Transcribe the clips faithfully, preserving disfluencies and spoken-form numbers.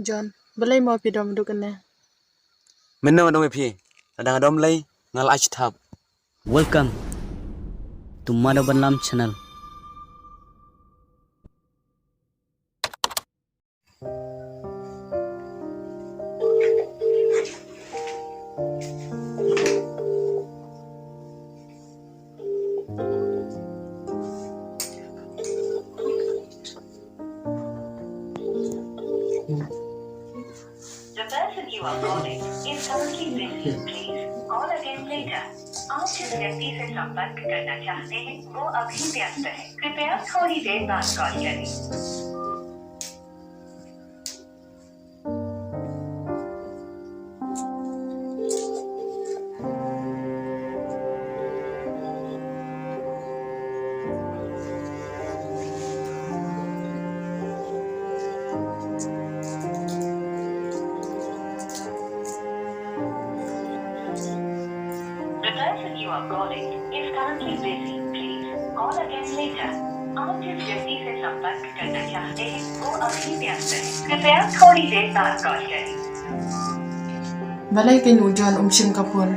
John, balei mo phi dom haduh kane? Mynno nga dom ïa phi? Lada nga dom lei, nga la ai shi thap. Welcome to Madhav Banlam channel. The person you are calling is currently busy. Please call again later. आप जिस व्यक्ति से संपर्क करना चाहते हैं, वो अभी व्यस्त है। कृपया थोड़ी देर बाद कॉल करें। The person you are calling is currently busy. Please call again later. आप जिस व्यक्ति से संपर्क करना चाहते हैं, वो अभी व्यस्त है। कृपया थोड़ी देर बाद कॉल करें। Balei kein u John um shim ka phone?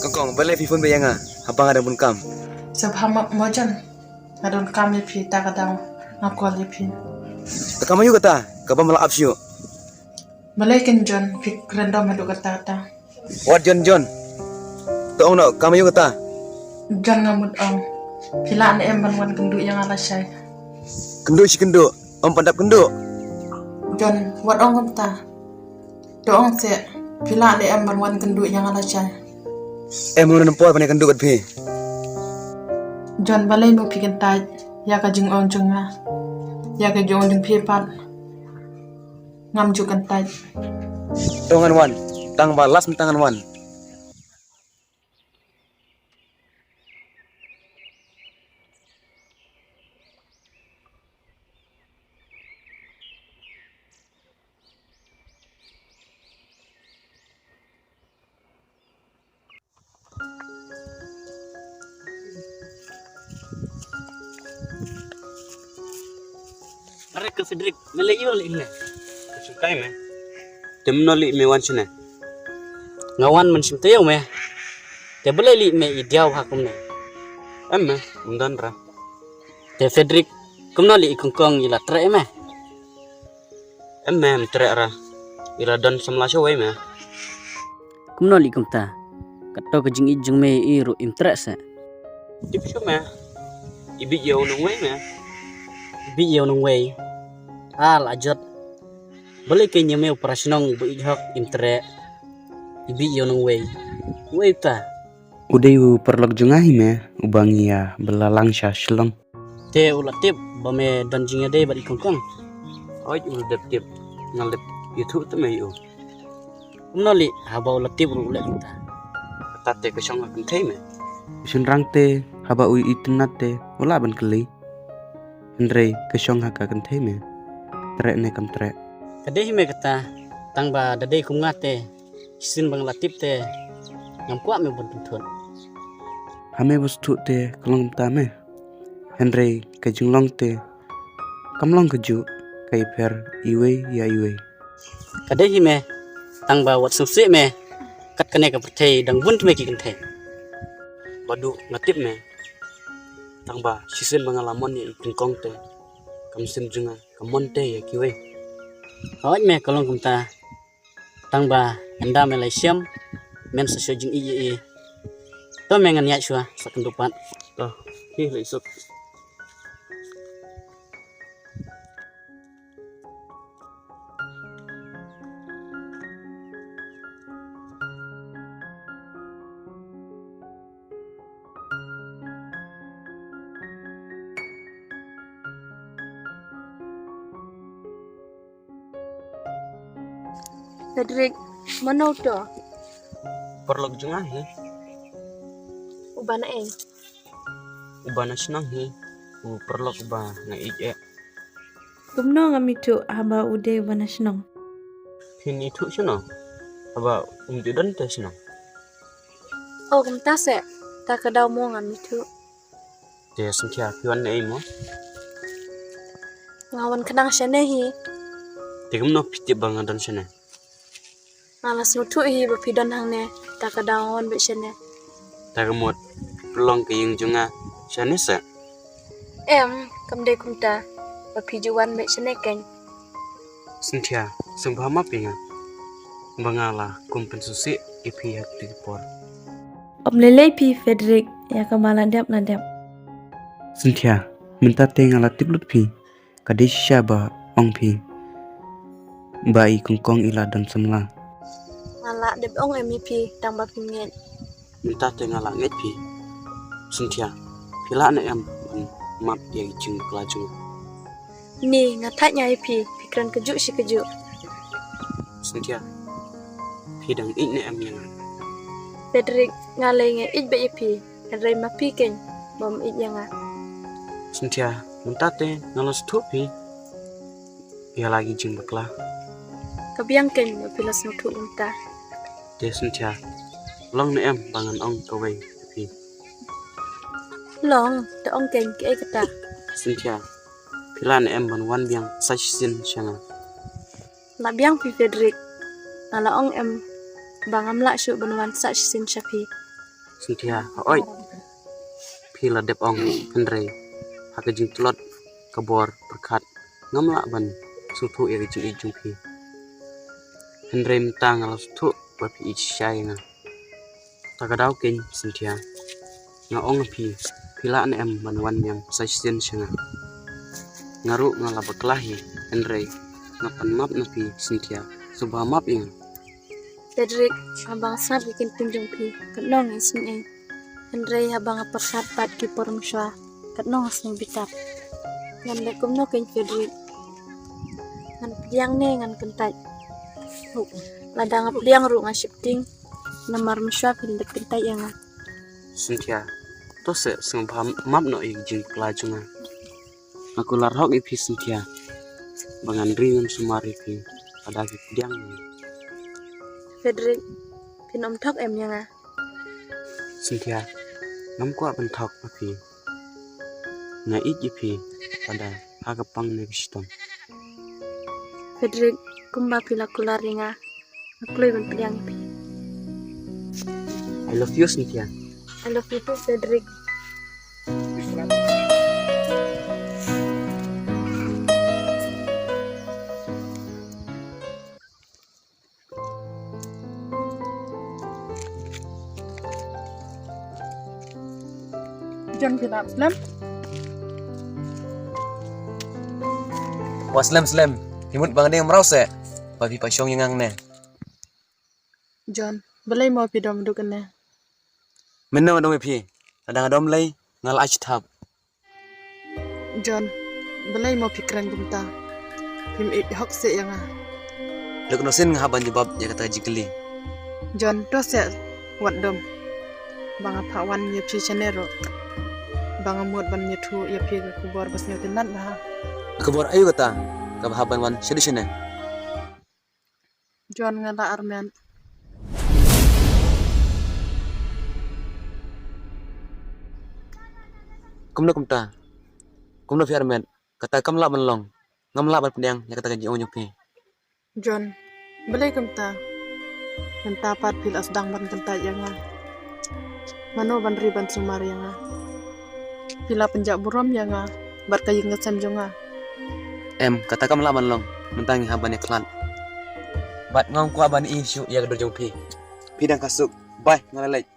Kong kong, balei phi phone beit ïa nga haba nga dang bun kam? Sngewbha mo John, nga don kam ïa phi, ta ka daw nga call ïa phi. Te kam aïu kata kaba me la ap shuh? Balei kein John phi kren dom haduh katta katta? Wat John, John. To ong noh, kam aïu kata? John, nga mut ong, phi lah ne em ban wan kynduh ïa nga lashai? Kynduh shi kynduh, ym pat dap kynduh. John, wat ong kumta. To ong seh, phi lah ne em ban wan kynduh ïa nga lashai? Em, hynnin por ban ïa kynduh bad phi. John, balei mo phi kyntait ïa ka jingong jong nga, ïa ka jingong jong phi pat? Ngam ju kyntait. To ngan wan, tang ba last mynta ngan wan. Are ka Frederick, me leit ïa u lei me? Ka shongkai me. Te mynno leit me wan shane? Nga wan man shim taïew me. Te balei leit me i diaw ha kumne? Em me, ym don re. Te Frederick, kumno leit i kongkong, i la treh me? Em me, ym treh re. I la don samla shawei me. Kumno leit kumta? Kato ka jingïeit jong me ïa i ruh im treh seh. Tip shuh me. I bieit ïa u nongwei me. I bieit ïa u nongwei. Ah, la jot. Balei kein ïa me u para shnong ba ïeit hok im treh? I bieit ïa u nongwei. Wei ta. U dei u paralok jong nga hi me, uba ngi ïa belalang sha Shillong. Te u la tip ba me don jingïadei bad i kongkong? Oi, u la dep tip. Nga la dep ïathuh te me ïa u. Kumno lei haba u la tip ruh u leh kumta? Kata te ka shong ha kynthei me. U shynrang te haba u itynnat te u lah ban kylli. Hynrei ka shong ha ka kynthei me. Treh ne kam treh? Ka dei hi me kata, tang ba da dei kum nga te, shisien ba nga la tip te ngam kwah me ban pynthut. Ha me ba sngewthuh te ka long kumta me. Hynrei ka jinglong te kam long kajuh, ka ïapher iwei ïa iwei. Ka dei hi me, tang ba wat sngewsih me, kat kane ka pyrthei dang bun te me ki kynthei. Bad u nga tip me, tang ba shisien ba nga la mon ïa i kongkong te, ka mynsiem jong nga ka mon te ïa kiwei. Hooid me, ka long kumta. Tang ba ynda me la shem, men sa shu jingïeit ïa i. To me ngan ïaid shuwa, sa kynduh pat. To, hi lei suk. Frederick, mano uto? Paralok jong nga hi. Uba na ei? Uba na shnong hi, u paralok uba nga ïeit eh. Kumno ngam ithuh haba u dei uba na shnong? Phin ithuh shano haba um ju don te shnong? O kumta se, ta ka daw mo ngan ïathuh. Te Synthia, phi wan naei mo? Nga wan khnang shane hi. Te kumno phi tip ba nga don shane? Nga la sngewthuh hi ba phi don hangne, ta ka daw nga wan beit shane. Ta ka mut pynlong ka ïing jong nga shane se? Em, kam dei kumta, ba phi ju wan beit shane keiñ. Synthia, sngewbha map ïa nga ba nga la kum pynsngewsih ïa phi ha kito ki por. Ym lei lei phi Frederick, ïa kaba la dep la dep. Synthia, mynta te nga la tip lut phi, ka dei shisha ba ong phi ba i kongkong i la don samla. Nga la dep ong em ïa phi tang ba phi ngeit. Mynta te nga la ngeit phi. Synthia, phi lah ne em ban map ïa ki jingbakla jong nga? Ni, nga thait nga ïa phi, phi kren kajuh shi kajuh. Synthia, phi dang ïeit ne em ïa nga? Frederick, nga lei nga ïeit beit ïa phi, hynrei ma phi keiñ bym ïeit ïa nga. Synthia, mynta te nga la sngewthuh phi ïa la ki jingbakla. Ka biang keiñ ba phi la sngewthuh mynta. Te Synthia, long ne em ba ngan ong kawei ïa phi? Long, te ong keiñ, kaei kata? Synthia, phi lah ne em ban wan biang sa shisien sha nga? La biang phi Frederick, nga la ong em ba ngam lah shuh ban wan sa shisien sha phi. Synthia, hooid, phi la dep ong, hynrei ha ka jingtlot ka bor pyrkhat ngam lah ban sngewthuh ïa ka jingïeit jong phi. Hynrei mynta nga la sngewthuh ba phi ïeit shisha ïa nga. Ta ka daw keiñ Synthia, nga ong ïa phi, phi lah ne em ban wan biang sa shisien sha nga? Nga ruh nga la bakla hi, hynrei nga pan map na phi Synthia, sngewbha map ïa nga. Frederick, haba nga sngap ïa ki ktien jong phi, katno nga isynei. Hynrei haba nga pyrkhat pat ki por mynshuwa, katno nga sngew bitar. Ngan leh kumno keiñ Frederick? Ngan pdiang ne ngan kyntait? Lada nga pdiang ruh nga sheptieng, namar mynshuwa phin dep kyntait ïa nga. Synthia, to seh, sngewbha map noh ïa ki jingbakla jong nga. Nga kular hok ïa phi Synthia, ba ngan ri ngan sumar ïa phi lada phi pdiang ïa nga. Frederick, phin ym thok em ïa nga? Synthia, ngam kwah ban thok ïa phi. Nga ïeit ïa phi, lada ha ka pang ne ka shitom. Frederick, kumba phi la kular ïa nga, nga kloi ban pdiang ïa phi. I love you Synthia. I love you too Frederick. John, phi la slem? Wa slem slem. Phi mut ba nga dei mraw seh ba phi pait shong ïa nga hangne. John, balei mo phi dom duk hangne? Mynno nga dom ïa phi? Lada nga dom lei nga la ai shi thap. John, balei mo phi kren kumta? Phim ïeit hok seh ïa nga. Lok no sien nga hap ban jubab ïa kata ka jingkylli. John, to seh, wat dom. Ba nga phah wan ïa phi shane ruh, ba nga mut ban ïathuh ïa phi ka khubor ba sngewtynnat bha. Ka khubor aïu kata kaba hap ban wan shaduh shane? John, nga la armet. Kumno kumta? Kumno phi armet? Kata kam lah ban long. Ngam lah ban pdiang ïa kata ka jingong jong phi. John, balei kumta? Mynta pat phi la sdang ban kyntait ïa nga. Mano ban ri ban sumar ïa nga? Phi la pynjah burom ïa nga bad ka ïing ka sem jong nga. Em, kata kam lah ban long. Mynta ngi hap ban ïakhlad. Bad ngam kwah ban ïohi shuh ïa ka dur jong phi. Phi dang ka suk. Bye, nga la leit.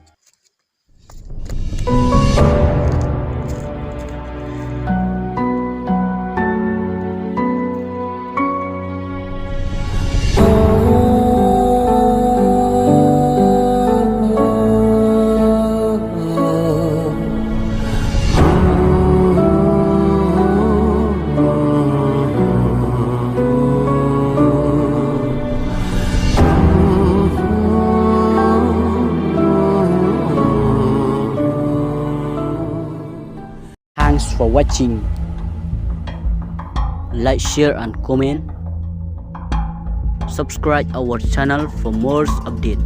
Thanks for watching. Like, share and comment. Subscribe our channel for more update.